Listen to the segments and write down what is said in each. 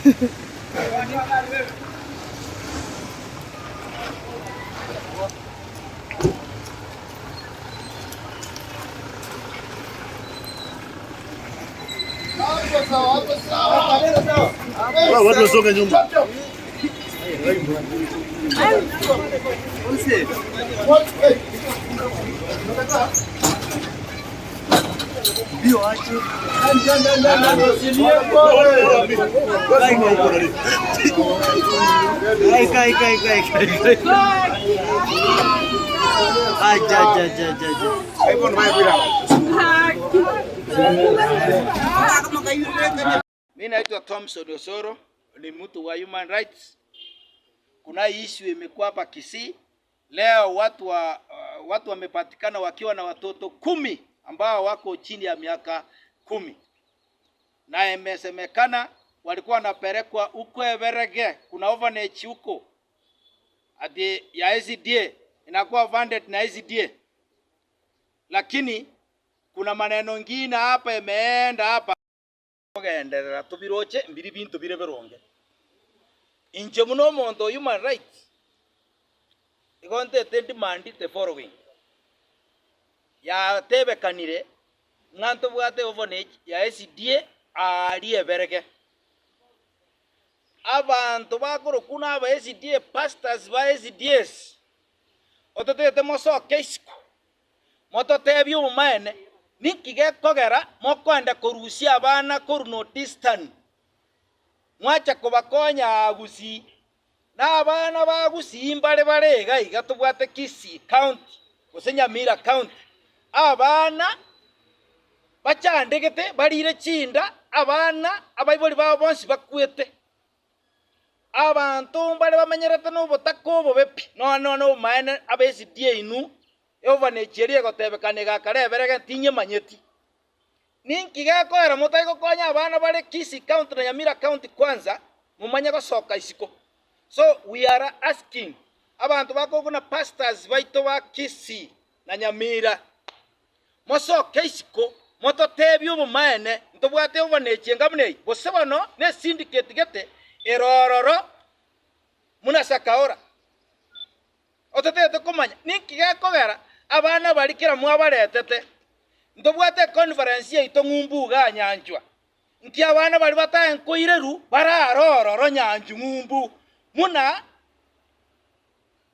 Watu wasonge nyuma. Mimi naitwa Thompson Osoro, ni mtu wa human rights. Kuna issue imekuwa hapa Kisii leo, watu wamepatikana wakiwa na watoto 10 ambao wako chini ya miaka 10, na imesemekana walikuwa wanapelekwa huko Everege, kuna orphanage huko ati ya SDA inakuwa funded na SDA, lakini kuna maneno mengine hapa imeenda hapa ogenderera tubiroche mbiri bintu bire bironge inche muno omonto human rights igontete demand the following yatebekanire ng'a ntobwate orphanage ya SDA aria Eberege abanto bakorokwa na aba SDA pastors ba SDAs ototete mosoke isiko mototebie obomaene niki gekogera mokoenda korusia abana korwa North Eastern mwacha kobakonya Gusii na abana ba Gusii mbare bare iga iga tobwate Kisii County gose Nyamira County abana bachandegete barire chinda abana abaibori babo bonsi bakwete abantu mbare bamenyerete na obotaka obobe pi nono na obomaene aba SDA inu orphanage eria egotebekana egakara Eberege tinyemanyeti ninki gekoera motai gokonya abana bare Kisii County na Nyamira County kwanza mumanye gosoka isiko. So we are asking abantu bakoguna pastors baito ba Kisii na Nyamira mosoke isiko mototebie obomaene ntobwate orphanage enga buna eywo gose bono ne syndicate gete erororo muna Sakaora ototete komanya ninki gekogera abana bari kera mwabaretete ntobwate conference yaito ng'umbu iga Nyanchwa nki abana bari bataenkoireru bararororo Nyanchu ng'umbu muna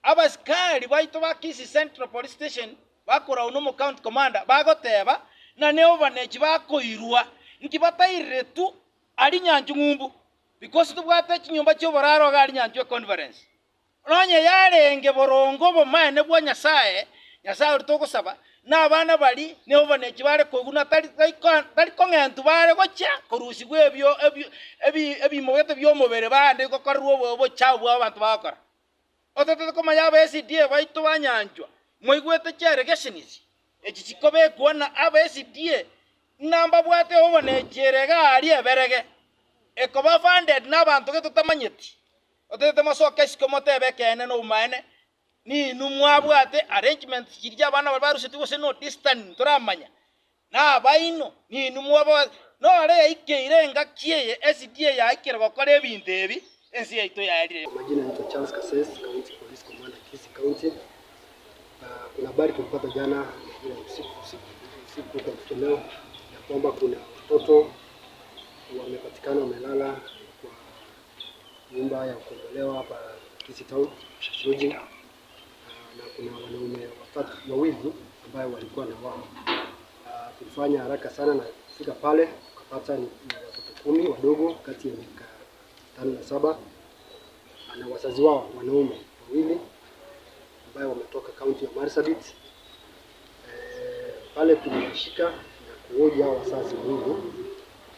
abasikari baito ba Kisii Central Police Station bakorau na omo county commander bagoteba na ne orphanage bakoirwa nki batairetu ari Nyanchu ng'umbu because tobwate chinyomba chia oboraro iga ari Nyanchwa conference nonye yarenge borongo obomaene bwa Nyasaye Nyasaye oria togosaba na abana bari ne orphanage bare koigwa na tari tari kong'entu bare gochia korusigwa ebio ebio ebi ebimogete bia omobere bande gokorerwa obo obochafu bwa abanto bagokora. Ototete komanya aba SDA baito ba Nyanchwa mwaigwete chiallegations echi chikobekwa na aba SDA ng'a mbabwate orphanage ere iga aria Eberege ekoba funded na abanto gete totamanyeti ototete mosoke isiko motebe ekeene na obomaene ninu mwabwate arrangements chiria abana baria baruseti gose North Eastern toramanya na abaino ninu mwaba nore yaikeire engaki eye SDA yaikire gokora ebinto ebi ensi yaito yaerire. Kwa majina naitwa Charles Kasses, County Police Commander Kisii County. Kuna habari tulipata jana majira ya usiku usiku usiku kwa kuamkia leo ya kwamba kuna watoto wamepatikana wamelala kwa nyumba ya kukombolewa hapa Kisii Town Lodging. Na kuna wanaume wawili ambayo walikuwa na wao. Tulifanya haraka sana na kufika pale tukapata ni watoto 10 wadogo kati ya miaka 5 na 7 na wazazi wao wanaume wawili ambao wametoka kaunti ya Marsabit. Pale tuliwashika na kuhoji hao wazazi wawili,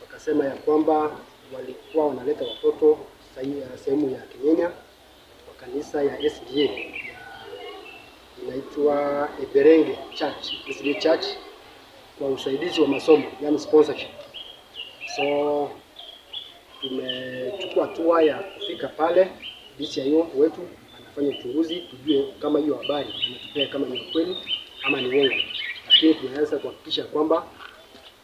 wakasema ya kwamba walikuwa wanaleta watoto sehemu ya Kenya kwa kanisa ya SDA inaitwa Eberenge Church, SDA Church, kwa usaidizi wa masomo, yani sponsorship. So tumechukua hatua ya kufika pale, DCIO wetu anafanya uchunguzi tujue kama hiyo habari ametupea kama ni kweli ama ni uongo, lakini tunaweza kuhakikisha kwamba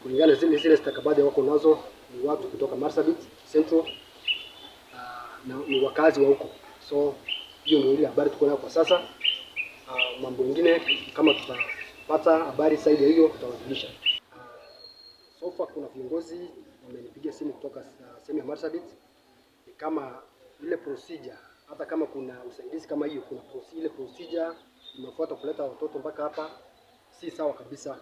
kulingana zile stakabadhi wako nazo ni watu kutoka Marsabit Central na ni wakazi wa huko. So hiyo ndio ile habari tuko nayo kwa sasa. Mambo mengine kama tutapata habari zaidi ya hiyo tutawajulisha. So far kuna viongozi wamenipigia simu kutoka sehemu ya Marsabit, ni kama ile procedure, hata kama kuna usaidizi kama hiyo, kuna ile procedure imefuata kuleta watoto mpaka hapa si sawa kabisa.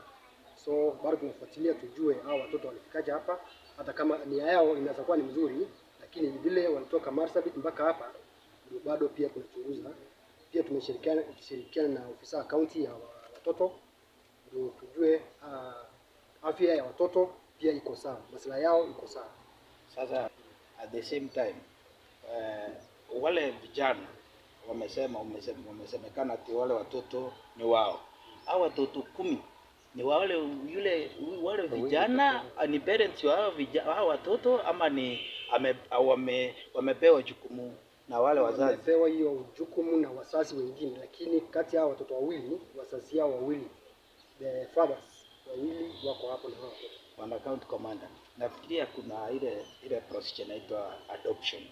So bado tunafuatilia tujue hao watoto walifikaje hapa, hata kama nia yao inaweza kuwa ni mzuri, lakini vile walitoka Marsabit mpaka hapa ndio bado pia tunachunguza. Pia tumeshirikiana shirikiana na ofisa wa kaunti ya watoto ndio tujue afya ya watoto pia iko sawa, maslahi yao iko sawa. Sasa at the same time, wale vijana wamesema wamesemekana ati wale watoto ni wao. Hao watoto 10 ni wale yule wale vijana ni parents wa hao watoto ama ni wamepewa jukumu na wale wazazi? Wamepewa hiyo jukumu na wazazi wengine, lakini kati ya hao watoto wawili, wazazi hao wawili, the fathers wawili wako hapo na hao watoto. Bwana County Commander, nafikiria kuna ile procedure inaitwa adoption.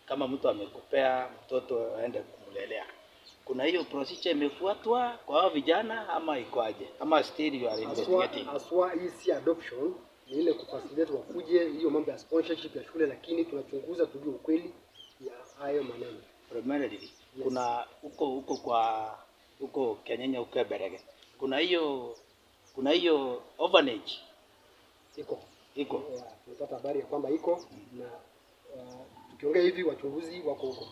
Kama mtu amekupea mtoto aende kumlelea, kuna hiyo procedure imefuatwa kwa hao vijana ama ikoaje? Ama still you are investigating? Haswa hii si adoption, ni ile kufacilitate wakuje, hiyo mambo ya sponsorship ya shule, lakini tunachunguza tujue ukweli ya hayo maneno. Primarily, Yes. kuna huko kwa huko Kenyenya huko Berege, kuna hiyo orphanage? Iko. Iko. Yeah, tumepata habari ya kwamba iko na tukiongea hivi wachunguzi wako huko.